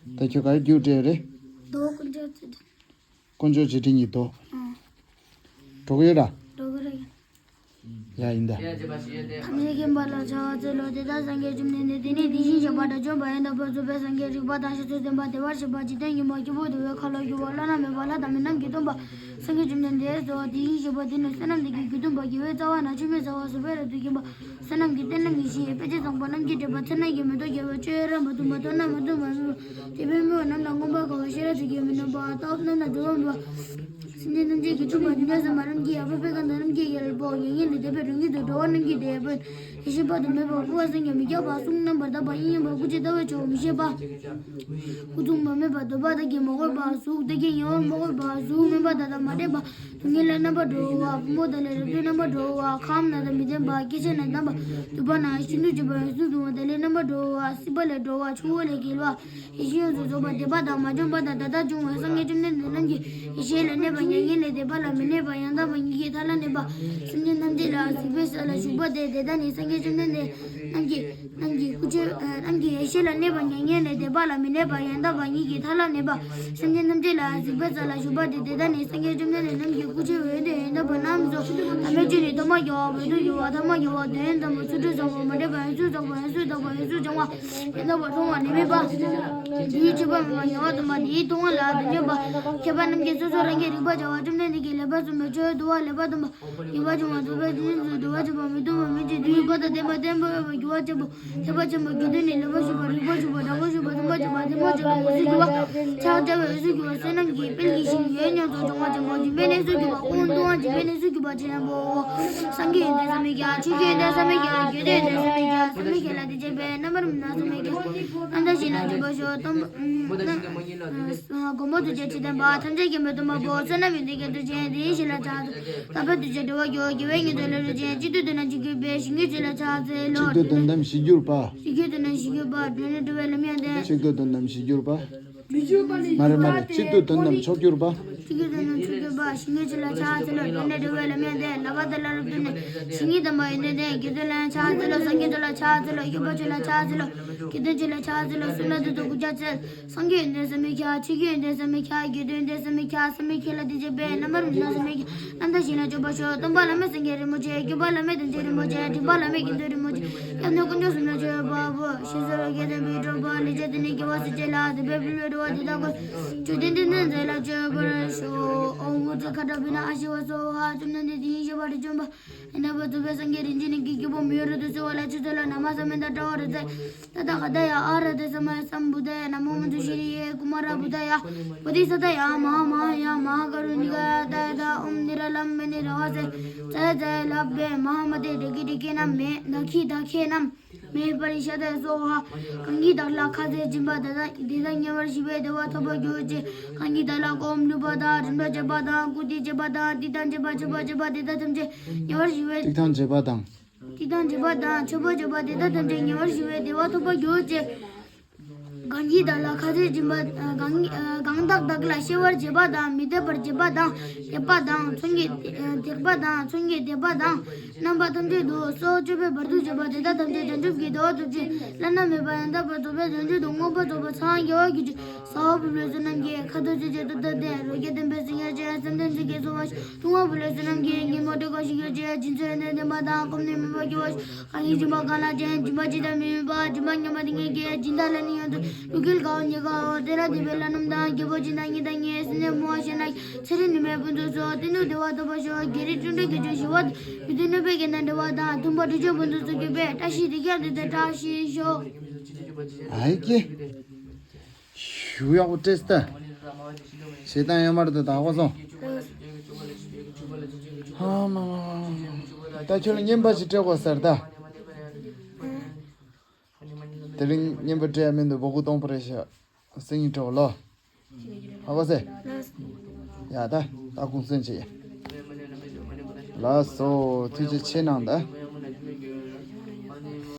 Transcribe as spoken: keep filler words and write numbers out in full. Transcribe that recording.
ད་ཁྱོད་ག་རེ་རྒྱུགས་སྤྲད་ཡོད་རེད། རྡོ་དཀོན་མཆོག་ཚེ་བརྟན། དཀོན་མཆོག་ཚེ་བརྟན་གྱི་རྡོ། ཨང་། འགྲོ་གི་ཡོད་ར། འགྲོ་གི་རེད། ཡ་ཡིན་ད། ཐམས་ཅད་མཁྱེན་པ་ལ་ཕྱག་འཚལ་ལོ། དེ་ལྟར་སངས་རྒྱས་བཅོམ་ལྡན་འདས་དེ་ནས་དེ་བཞིན་གཤེགས་པ་དགྲ་བཅོམ་པ་ཡང་དག་པར་རྫོགས་པའི་སངས་རྒྱས་རིག་པ་དང་ཞིང་རྩོད་ལྡན་པ་བདེ་བར་གཤེགས་པ་འཇིག་རྟེན་ཉོན་མོངས་སྐྱེ་བོ་འདུལ་བའི་ཁ་ལོ་སྒྱུར་བ་བླ་ན་མེད་པ་ལྷ་དང་མི་རྣམས་ཀྱི་སྟོན་པ། སངས་རྒྱས་བཅོམ་ལྡན་འདས་སོ། དེ་བཞིན་གཤེགས་པ་དེ་ནི་བསོད་ནམས་དང་དགེ་བའི་རྩ་བ་ནས་ཆུད་མི་ཟ་བ་ཟོས་པས་རབ་ཏུ་བརྒྱན་པ། བསོད་ནམས་ཀྱི་རྟེན་རྣམས་ཀྱི་གཞི། དཔེ་བྱད་བཟང་པོ་རྣམས་ཀྱིས་སྤྲས་པ། ཚེ་རྣམས་ཀྱི་མེ་ཏོག་རྒྱལ་བ། ཆོས་རབ་ཏུ་བསྔོ་བ། ཐོབ་ནས་མ་ཐོབ་པ་མེད་པ། དད་པས་སྨོན་པ་རྣམས་ལ་མངོན་པར་དགའ་བ། ཤེས་རབ་ཏུ་གྱུར་པ་མི་ནུབ་པ། རྟག་པ་རྣམས་ལ་སྤྲོ་བ་མེད་པ། སེམས་ཅན་ཐམས་ཅད་ཀྱི་སྟོན་པ་དེ་འདྲ་བསམ་པ་རྣམས་ཀྱིས། ཡར་འཕེལ་བའི་གང་དག་རྣམས་ཀྱིས་ཡར་སྤོ། མྱ་ངན་ལས་འདས་པའི་རང་བཞིན་དུ། འགྲོ་བ་རྣམས་ཀྱི་བདེ་བ་དཔོན། ཡེ་ཤེས་དཔག་ཏུ་མེད་པ། སྐུ་བ་བསམ་ཀྱང་མི་ཁྱབ་པ། གསུང་རྣམ་པར་དག་པ། དབྱིངས་སྙོམས་པ། སྐུ་མཆེད་ལྟ་བས་ཆོག་མི་ཤེས་པ། སྐུ་མཚུངས་པ་མེད་པ། འདོད་པ་དག་གིས་མ་གོས་པ། གཟུགས་དག་གིས་ཉེ་བར་མ་གོས་པ། གཟུགས་སྨན་པ་དག་དང་མ་འདྲེས་པ། སྡུག་བསྔལ་ལས་རྣམ་པར་གྲོལ་བ། བུ་མོ་དག་ལས་རབ་ཏུ་རྣམ་པར་གྲོལ་བ། ཁམས་རྣམས་དང་མི་ལྡན་པ། སྐྱེ་མཆེད་རྣམས་དང་ལྡན་པ། དུད་པ་ནང་བཞིན་དུ་གྱུར་པ། ཡོངས་སུ་གདུང་བ། དེ་ལས་རྣམ་པར་གྲོལ་བ། སྲིད་པ་ལས་གྲོལ་བ། ཆུ་བོ་ལས་བརྒལ་བ། ཡེ་ཤེས་ཡོངས་སུ་རྫོགས་པ། འདས་པ་དང་མ་བྱོན་པ་དང་ད་ལྟར་བྱུང་བ། སངས་རྒྱས་བཅོམ་ལྡན་འདས་རྣམས་ཀྱི་ཡེ་ཤེས་ལ་གནས་པ། མྱ་ངན་ལས་འདས་པ་ལ་མི་གནས་པ། ཡང་དག་པར་ཉིད་ཀྱི་མཐའ་ལ་གནས་པ། སེམས་ཅན་ཐམས་ཅད་ལ་གཟིགས་པའི་ས་ལ་བཞུགས་པ་སྟེ། དེ་དག་ནི་སངས་རྒྱས་བཅོམ་ལྡན་འདས་རྣམས་ཀྱི་རྣམས་ཀྱི་སྐུ་ཆོས། ཨ། རྣམས་ཀྱི་ཡེ་ཤེས་ལ་གནས་པ། མྱ་ངན་ལས་འདས་པ་ལ་མི་གནས་པ། ཡང་དག་པར་ཉིད་ཀྱི་མཐའ་ལ་གནས་པ། སེམས་ཅན་ཐམས་ཅད་ལ་གཟིགས་པའི་ས་ལ་བཞུགས་པ་སྟེ། དེ་དག་ནི་སངས་རྒྱས་བཅོམ་ལྡན་འདས་རྣམས་ཀྱི་སྐུ་ཆོས་འོད་དང་ཡོན་ཏན་པ་རྣམས་སོ། དམ་པའི་ཆོས་ནི་ཐོག་མ་མྱ་ངན་ལས་འདས་པ། ཐོག་མ་མྱ་ངན་ལས་འདས་པ། ཡོན་ཏན་པ། ཚུལ་ཁྲིམས་བཟང་པོ། མ་འདྲེས་པ། ཡོངས་སུ་རྫོགས་པ། ཡོངས་སུ་དག་པ། ཡོངས་སུ་བྱང་བ། ཡོན་ཏན་པ། མཐོང་བ་ནི་མེད་པ། དེའི་མཆོད་པ་མེད་པ། ཉེ་བར་སྟོན་པ། དེའི་མཐོང་བ་ལ་དོན་བྱེད་པ། མཁས་པ་རྣམས་ཀྱིས་སོ་སོར་རང་གིས་རིག་པར་བྱ་བ། བཅོམ་ལྡན་འདས་ཀྱིས་ལེགས་པར་གསུངས་པའི་ཆོས་འདུལ་བ། ལེགས་པར་སྟོན་པ། ངེས་པར་འབྱུང་བ། རྫོགས་པའི་སེམས་སུ་འདུལ་བར་བྱེད་པ། མི་མཐུན་པ། མི་བྱེད། དུས་འཁོར་དང་ལྡན་པ། བརྟན་པོ་འོས་པ། འགྱུར་བ་ཆེན་པོ། ཐེག་པ་ཆེན་པོ། དགེ་འདུན་ནི་ལེགས་པར་ཞུགས་པ། རིགས་པར་ཞུགས་པ། དྲག་པོར་ཞུགས་པ། མཐུན་པར་བྱེད་པ། ཐེག་པ་ཆེན་པོ། རྫུ་འཕྲུལ་གྱི་དབང་ཆ་ལྡན་པ། ཕྱག་བྱ་བའི་འོས་སུ་གྱུར་པ། བསོད་ནམས་ཀྱི་དཔལ་གྱིས་ཞིང་འོད་ཉམས་སུ་འབྱུང་བ་ཆེན་པོ། སྦྱིན་པའི་གནས་སུ་གྱུར་པ། ཀུན་ཏུ་སྦྱིན་པའི་གནས་སུ་གྱུར་པ་ཆེན་པོ། སངས་རྒྱས་ཡོན་ཏན་བསམ་མི་ཁྱབ། ཆོས་ཀྱི་ཡོན་ཏན་བསམ་མི་ཁྱབ། དགེ་འདུན་ཡོན་ཏན་བསམ་མི་ཁྱབ། བསམ་མི་ཁྱབ་ལ་དེ་བྱས་པས། རྣམ་པར་མི་སྣང་བསམ་མི་ཁྱབ། རྣམ་དག་ཞིང་ལ་འཇུག་པར་ཤོག། སྟོན་པ། མགོན་པོ་ཐུགས་རྗེ་ཆོས་ལྡན་པ། ཐམས་ཅད་མཁྱེན་པའི་སྟོན་པ་པོ། བསོད་ནམས་ཡོན་ཏན་གྱི་མཐུ་ཅན། དེ་ཡི་ཞིང་ལ་ཕྱག་འཚལ་ལོ། དག་པའི་གདུལ་བྱ་བདེ་བ་གོ། དགེ་བའི་བསྙེན་རྫོགས་ལས་གྲོལ་ཅིང་། གཅིག་ཏུ་བསྡུ་ན་འཇུག་གི་དཔལ། ཞིང་གི་རྩེ་ལ་ཕྱག་འཚལ་ལོ། གཅིག་ཏུ་བསྡུ་ན་ཞི་གྱུར་པ། གཅིག་ཏུ་བསྡུ་ན་ཞི་གྱུར་པ། སྒྲོལ་ནས་གྲོལ་བའི་ལམ་ཡང་བསྟན། གཅིག་ཏུ་བསྡུ་ན་ཞི་གྱུར་པ། མ་རེད་མ་རེད། གཅིག་ཏུ་བསྡུ་ན་མཆོག་གྱུར་པ། གཅིག་ཏུ་བསྡུ་ན་མཆོག་གྱུར་པ། ཞིང་གི་རྩེ་ལ་ཕྱག་འཚལ་ལོ། སྒྲོལ་ནས་གྲོལ་བའི་ལམ་ཡང་བསྟན། ལག་པ་དག་ལ་རབ་བསྡུས་ནས། ཞིང་གི་དམ་པ་ཡོན་ཏན་ལྡན། དགེ་འདུན་ལ་ཕྱག་འཚལ་ལོ། སངས་རྒྱས་ཚོགས་ལ་ཕྱག་འཚལ་ལོ། སྐྱོབ་པ་ཚོགས་ལ་ཕྱག་འཚལ་ལོ། དགེ་འདུན་ཚོགས་ལ་ཕྱག་འཚལ་ལོ། གསུང་རབ་འདི་དག་གུས་ཕྱག་འཚལ། སངས་རྒྱས་ཡོན་ཏན་བསམ་མི་ཁྱབ། ཆོས་ཀྱི་ཡོན་ཏན་བསམ་མི་ཁྱབ། དགེ་འདུན་ཡོན་ཏན་བསམ་མི་ཁྱབ། བསམ་མི་ཁྱབ་ལ་དེ་བྱས་པས། རྣམ་པར་མི་སྣང་བསམ་མི་ཁྱབ། རྣམ་དག་ཞིང་ལ་འཇུག་པར་ཤོག། སྟོན་པ་བླ་མེད་སངས་རྒྱས་རིན་པོ་ཆེ། སྐྱོབ་པ་བླ་མེད་དམ་ཆོས་རིན་པོ་ཆེ། འདྲེན་པ་བླ་མེད་དགེ་འདུན་རིན་པོ་ཆེ། སྐྱབས་གནས་དཀོན་མཆོག་གསུམ་ལ་མཆོད་པ་པོ། ཞེས་སོགས་ཀྱིས་བསྟན་པའི་སྤྲོ་བ་ལེགས་བྱས་དེ་ནི་དགེ་བ་སུ་སྐྱེ་ལ། དེ་འབད་འབུལ་བའི་སྤྲོ་བ་འདི་དག་ཀུན། མཆོད་རྟེན་ཏིང་འཛིན་མཛད་ལ་མཆོད་པར་ཤོག། ཨོཾ་ཨུ་ཏི་ཁ་ཏ་པི་ཎ་ཨ་ཤི་ཝ་སྭཱ་ཧཱ། བཅོམ་ལྡན་འདས་དེ་བཞིན་གཤེགས་པ་དགྲ་བཅོམ་པ། ཡང་དག་པར་རྫོགས་པའི་སངས་རྒྱས་རིན་ཆེན་གླིང་གི་སྐྱེས་བུ་མི་ཡུལ་རབ་ཏུ་གསལ་བ་ལ་མཆོད་ཚོལ་ལ། ན་མཿསམ་མེ་ཏྲ་ཨ་ར་ཏེ་ས་མ་ཡ་སཾ་བུདྡྷཱ་ཡ། ན་མོ་མཉྫུ་ཤྲཱི་ཡེ་ཀུ་མཱ་ར་བུདྡྷཱ་ཡ། བོ་དྷི་ས་ཏྭ་ཡ། མ་ཧཱ་མ་ཧཱ་ཡ། མ་ཧཱ་ཀཱ་རུ་ཎི་ཀ་ཡ། ཏདྱ་ཐཱ། ཨོཾ་ནི་ར་ལམ་བི་ནི་ར་བ་ས་ཙ་ཡ་ཙ་ཡ་ལ་ཕ་མ་ཧཱ་མ་ཏེ། ད་གི་ད་གི་ན་མེ། ད་ཁི་ད་ཁེ་ན་མེ། པ་རི་ཤ་ཏ་ཡ་སྭཱ་ཧཱ། གང་གིས་བདག་ལ་ཁ་ཟས་སྦྱིན་པ་དང་། དེ་དག་ཉེ་བར་ཞི་བའི་བདེ་བ་ཐོབ་པར་གྱུར་ཅིག། གང་གིས་བདག་ལ་སྒོམ་བསླུ་བ་དང་། རིམ་གྲོ་བྱེད་པ་དང་། བཀུར་སྟི་བྱེད་པ་དང་། བསྟི་སྟང་བྱེད་པ། མཆོད་པ་བྱེད་པ་དེ་དག་ཐམས་ཅད་ཉེ་བར་ཞི་བའི། བསྟི་སྟང་བྱེད་པ་དང་། བསྟི་སྟང་བྱེད་པ་དང་། མཆོད་པ་བྱེད་པ་དེ་དག་ཐམས་ཅད་ཉེ་བར་ཞི་བའི་བདེ་བ་ཐོབ་པར་གྱུར་ཅིག། གང་གིས་བདག་ལ་ཁ་ཟས་སྦྱིན་པ། གང་གང་དག་བདག་ལ་གཤེ་བར་བྱེད་པ་དང་། མི་དད་པར་བྱེད་པ་དང་། དད་པ་དང་། མཚོན་གྱི་དད་པ་དང་། མཚོན་གྱི་དད་པ་དང་། རྣམ་པ་ཐམས་ཅད་དུ་སྲོག་གཅོད་པའི་བར་དུ་གཅོད་པ་དེ་དག་ཐམས་ཅད་བྱང་ཆུབ་ཀྱི་བདེ་བ་ཐོབ་ཅིང་བླ་ན་མེད་པ་ཡང་དག་པར་རྫོགས་པའི་བྱང་ཆུབ་ཏུ་མངོན་པར་རྫོགས་པར་འཚང་རྒྱ་བར་གྱུར་ཅིག། ས་འོག་པུས་མོའི་བསོད་ནམས་ཀྱིས། ཁ་དོག་ལྕེ་བརྒྱད་ཏོག་ཏོར་ལྡན། རོ་བརྒྱ་ལྡན་པའི་སེང་གེ་ཅན། བསམ་གཏན་ཚིག་གི་རྩོལ་བ། ལྟུང་བ་པོ་ལས་བསོད་ནམས་ཀྱིས། ཉོན་མོངས་གྲོལ་དགའ་ཞིང་གྱུར་ཅིག། སྦྱིན་སོགས་ཡོན་ཏན་ལྡན་པ་དང་། སྒོམ་ནི་མོས་པ་སྐྱེ་བར་ཤོག། གང་གིས་སྦྱིན་པ་གང་ལ་བྱིན། སྦྱིན་པ་ཇི་ལྟར་མི་དམིགས་པ། སྦྱིན་པ་སྙོམས་པར་ཐིང་ངེ་བསྐྱེད། སྦྱིན་བདག་ལ་ནི་ཡོངས་སུ། རྒྱུ་འགལ་དགའ་བ་ཉེ་དགའ་བ། དེ་ལ་དད་པའི་ལྷ་རྣམས་དང་། རྒྱལ་པོ་སྦྱིན་བདག་ཉིད་དང་ཉེ། སེམས་ཅན་བུང་བ་ཤ་ནག་ཚེ་རིང་ནུས་མེད་ཕུན་ཚོགས་སོགས། གཏན་དུ་བདེ་བ་ཐོབ་པར་ཤོག། བགེགས་རིགས་བཅུ་དྲུག་གི་སྐྱོན་ཞི་བ་དང་། མཐུན་པ་དྲུག་ཅུ་ཕུན་ཚོགས་སུ་གྱུར་པའི། བཀྲ་ཤིས་བདེ་ཁྱབ་བདེ་ལྡན་བཀྲ་ཤིས་ཤོག། ཨའི་ཀྱེ། ཞུ་ཡག་པོ་སྤྲད་སྟེ། ཞེ་སྡང་ཡོད་མ་རེད་དེ་དག་པ་སོང་། ཧ་མ་མ་མ་མ། ད་ཁྱོད་ལ་རྔན་པ་ཞིག་སྤྲད་དགོས་ཟེར་ད། དེ་རིང་རྔན་པ་སྤྲད་ཡ་མི་འདུག། སྦོ་གུ་སྟོང་པ་རེད་ཤག། སེང་གེ་སྤྲད་དགོས་ལོ། ཧ་གོ་སེ། ཡ་ད་ད་གུང་སེང་བྱེད་ཡ། ལགས་སོ། ཐུགས་རྗེ་ཆེ་གནང་ད།